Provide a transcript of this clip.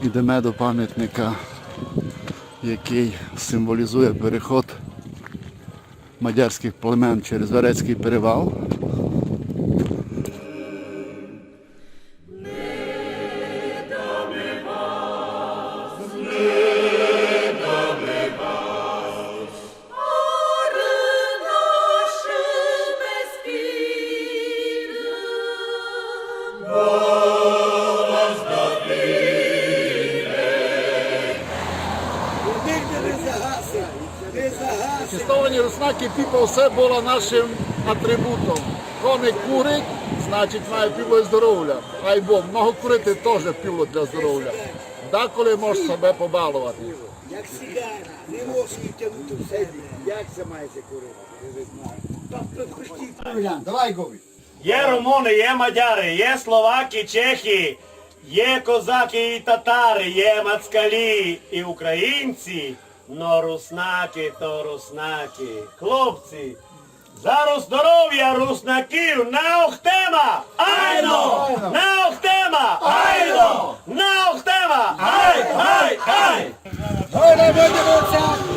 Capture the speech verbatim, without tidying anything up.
Йдеме до памятника, якый символізує переход мадярськых племен через Верецькый перевал. Честовані руснакы, пиво все было нашым атрибутом. Ко не курить, значить, має пиво і здоровля. Айбо много курити тоже пиво для здоровля. Даколи можеш себе побаловати. Як сигара, не можеш тягнути в себе. Як се має се курити? Давай, Гові. Є румуни, є мадяри, є словаки, чехи, є козаки і татари, є мацкалі і українці, но руснакы то руснакы. Хлопці, за ру-, здоровя руснаків на Охтема! Айно! На Охтема! Айно! На Охтема! Ай, ай, ай! Гой, гой, гой, гой!